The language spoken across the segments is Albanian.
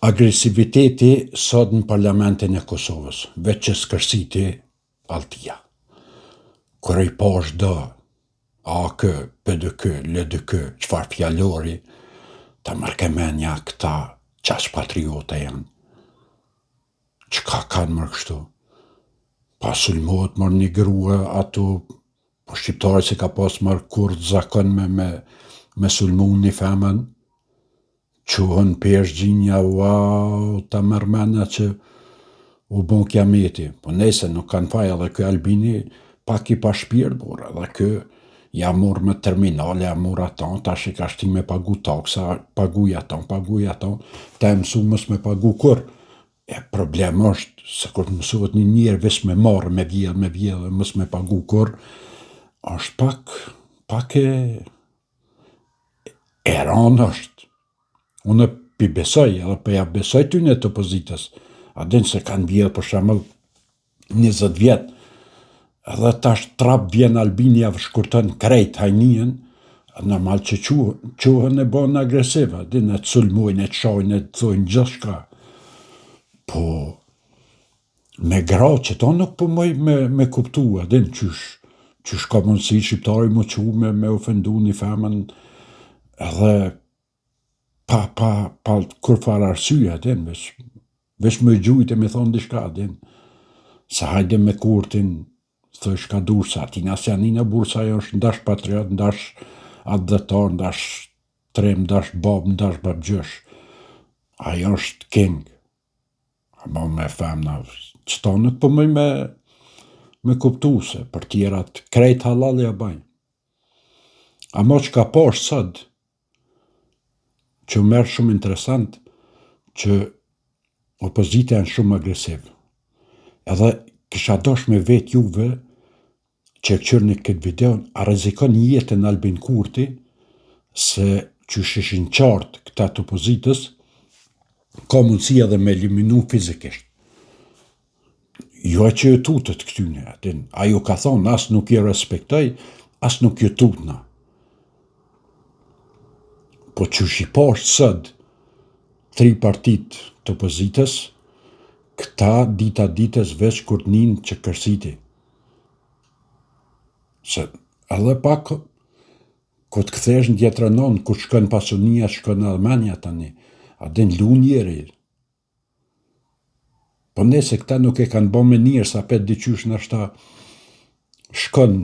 Agresiviteti sot në parlamentin e Kosovës, veç që s'kërsiti alltia. Kur i pash do AAK, PDK, LDK, çfarë fjalori, ta merrke menja këta qaq patriote janë. Çka kanë mër kështu? Pa sulmohet mër një grua ato, po shqiptari s'e ka pas mër kurrë zakon me, me, me sulmu një femën, Çohen peshë gjinja uau ta merr mendja që u bo kiameti. Po nejse nuk kanë faj edhe ky Albini pak i pashpirt burrë edhe ky ja murr me terminale ja murr ato tash i ka shti me pagu taksa paguj ato paguj ato ta e mësu mos me pagu kurr e problem është se kur të mësohet një njeri veç me marrë me vjedh me vjedh e mos me pagu kurr është pak pak e E rëndë është. Unë pi besoj, edhe po ja besoj tyne të opozitës. A din se kanë vjedhë për shembull 20 vjet. Edhe tash trap vjen Albini ja shkurton krejt hajnien, normal që çohen e bëhen agresiv, a din e të sulmojnë, e të shajnë, e të thojnë gjithçka. Po, Me gra qëto nuk po muj me, me kuptu, a din qysh, qysh ka mundësi shqiptari m'u çu me, me ofendu një femën edhe pa, pa, pa kurrfarë arsye, a din, veç, veç me gjujt e me thonë diçka, a din, se hajde me Kurtin, thoj shka dush, se atina s'ja nina burrë, se ajo është ndash patriot, ndash atdhetar, ndash trim, ndash babë, ndash babgjysh, ajo është king, Ama me femna, qëto nuk po muj me, me kuptu se për tjerat krejt hallall ja bajnë. Ama çka pash sot, që u merr shumë interesant, që opozita janë shumë agresiv. Edhe kisha dosh me vet juve që e këqyrni këtë videon, a rrezikon jetën Albin Kurti, se qysh ishin qartë këta të opozitës, ka mundësi edhe me eliminu fizikisht. Jo që ju tutët këtyne, atin, ai ju ka thonë, as nuk i respektoj, as nuk ju tutna. Po qysh i pash sot, tri partit të opozitës, këta dita ditës veç kur të ninë që kërsiti. Se edhe pak, kur të kthehesh në tjetrën anë, kur shkon pasunia, shkon edhe menja tani. A din lu njeri. Po nëse këta nuk e kanë bo me njerëz, apet diqysh nashta shkon,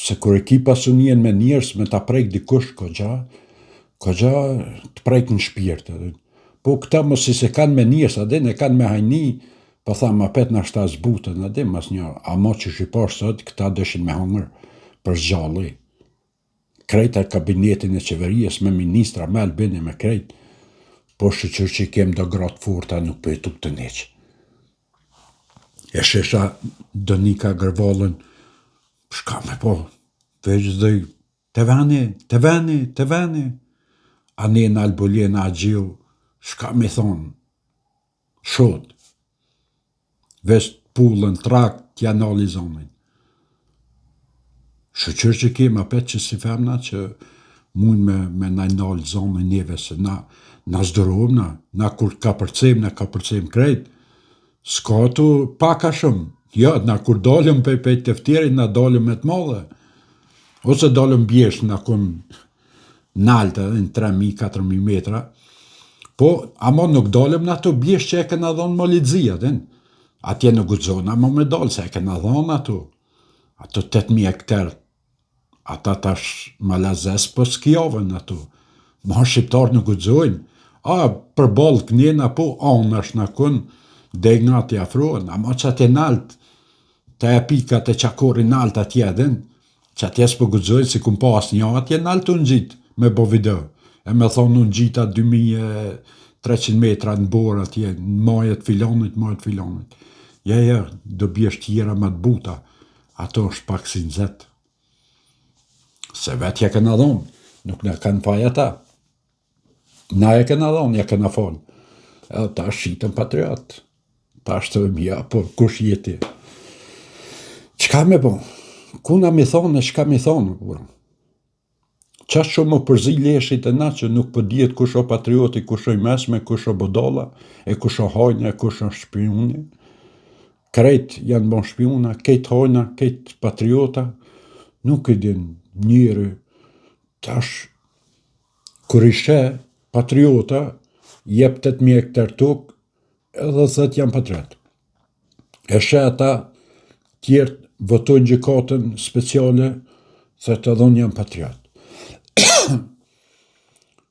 se kur e ki pasunien me njerëz, me ta prek dikush, kogja, kogja të prek në shpirt. Po këta mos si se kanë me njerëz, a din e kanë me hajni, Po tham apet nashta zbuten, a di mas një, amo qysh i pash sot, këta dëshin me hangër për s'gjalli. Krejt atë kabinetin e qeverisë me ministra, me Albinin, me krejt. Po shyqyr që i kem do gra të forta, nuk po i tuten hiç. E shesha Donika Gërvallën, shka me po, veç dhe te veni, te veni, te veni. A ne Albulena Haxhiu, shka me thonë, Shot. Veç pullën trak t'ja nali zonin. Shyqyr që kem apet që si femna që mund me, me na nalë zonin neve se na, na s'durohem na, na kur kapërcem, na kapërcem krejt, s'ka tu pak a shumë, jo, na kur dalim pej pej tefterit, na dalim me të madhe, ose dalim bjeshkë, na kun nalt edhe në 3000, 4000 metra, po amo nuk dalim në ato bjeshkë që e kena dhonë Malit t'Zi, atin, atje nuk guxojna mo me dalë, se e kena dhonë ato, ato 8000 hektar, ata tash malazes po skijavën ato, ma shqiptarët nuk guxojnë, a përballë kënena po anash në kun, deri nga t'i afrohen, ama që atje nalt, te e pika te Çakorri nalt atje edhe, Që atje s'po guxojnë si kum pa asnjë atje nalt u ngjit me bo video. E me thonë u ngjita 2300 metra në borë atje, në maje të filonit, maje të filonit. Ja, ja, do bjeshkë tjera më të buta. Ato është pak si nxet. Se vetë ja kena dhonë, nuk na kanë faj ata. Na e kena dhonë, ja kena falë. Edhe tash shitën patriot. Tash të ja, po kush jeti? Çka me bo? Ku na mi thonë e çka mi thonë? Bro? Qaq shumë u përzi leshi te na që nuk po dihet kush o patrioti, kush o i mesme, kush o budalla, e kush o hajni, e kush o shpiuni. Krejt janë bon shpiuna, krejt hajna, krejt patriota, nuk e din njeri. Tash, kur i sheh patriota, jep 8.000 hektar tokë, edhe thot jam patriot. E sheh ata tjerët votojnë gjykatën speciale, thot edhe unë jam patriot.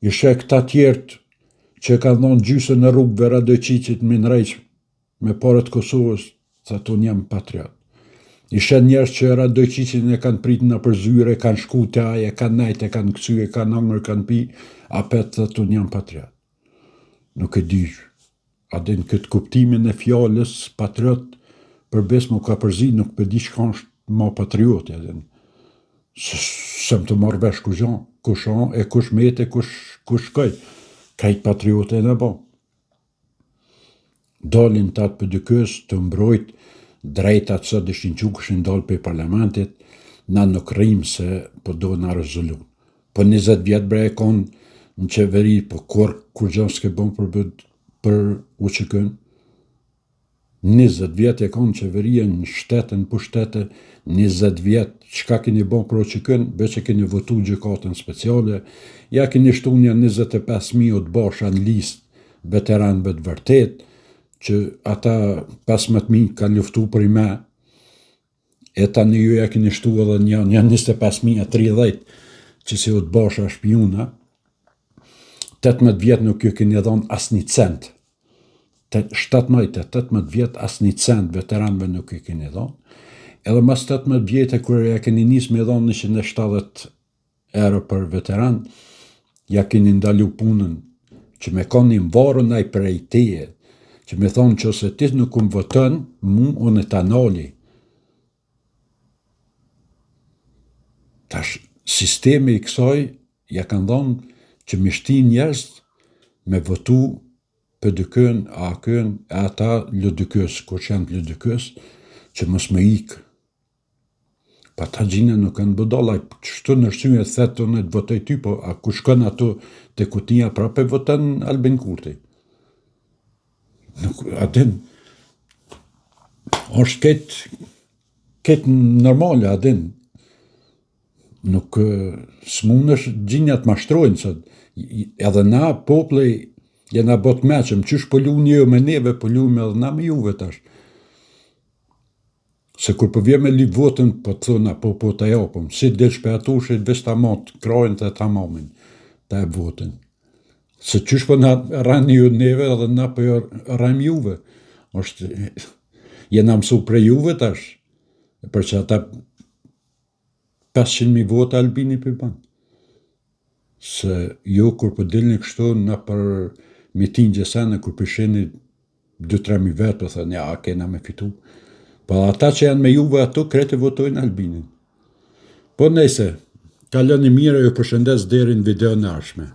I sheh këta tjerët që kanë dhonë gjysën e rrugëve Radojçiqit me ndreq me paret Kosovës, thot unë jam patriot. I sheh njerëz që Radojçiqin e kanë prit nëpër zyre, kanë shku te ai, e kanë nejt, e kanë kcy, e kanë hangër, kanë pi, apet thot unë jam patriot. Nuk e di, a din këtë kuptimin e fjalës patriot për besë m'u ka përzi, nuk pe di çka është ma patrioti, a din. S'jam tu marrë vesh kurgjo, kush o, e kush mete, kush, kush shkoj. Krejt patriote e në bo. Dalin ta të PDK-së të mbrojt drejtat sot ishin qu kishin dalë prej parlamentit, na nuk rrim se po do na rezolutë. Po 20 vjet bre e kon në qeveri, po kur kurgjo s'ke bon për për UÇK-n. 20 vjet e kon në qeveri në shtete, në pushtete, 20 vjet, çka keni bon për UÇK-n, veç e keni votu gjykatën speciale, ja keni shtu një 25.000 udbasha në listë veteranëve të vërtet, që ata 15.000 kanë luftu për i me, e tani ju ja keni shtu edhe një, një 25.000 a 30, që si udbasha shpijuna, 18 vjet nuk ju keni dhonë asnjë cent. 17 e 18 vjet asnjë cent veteranëve nuk ju keni dhonë. Edhe mas 18 vjetë kur ja keni nis me dhonë 170 euro për veteran, ja keni ndalu punën që me kon i mvarun ai prej teje, që me thonë që ose ti nuk më voton, mu unë ta nali. Tash, sistemi i kësaj ja kanë dhonë që me shti njerëz me votu PDK-n, AAK-n, e ata LDK-s, kush janë të LDK-s, që mos me ikë. Pa ta gjina nuk kanë budalla, qështu në arsye thet unë të votoj ty, po a ku shkon ato te kutia prapë e voton Albin Kurti. Nuk, a din, është këtë, këtë normale, a din, nuk s'munësh gjinja të mashtrojnë, se edhe na populli jena bo t'meçëm, qysh po luni ju me neve, po lujmë edhe na me juve tash. Se kur po vjen me lyp votën, po të thonë po po ta japëm. Si delsh pe atushit, veç ta mat krajën të tamamin, ta jep votën. Se qysh po na rreni ju neve edhe na po ju rrejmë juve. Është jena mësu prej juve tash. Për që ata 500.000 vota Albini po i ban. Se ju kur po dilni kështu nëpër mitingje sene, kur po shihni 2-3 mijë vetë, po thoni, ja, kena me fitu. Po ata që janë me juve ato, krejt e votojnë Albinin. Po nejse, kaloni mirë, ju përshëndes deri në videon e ardhshme.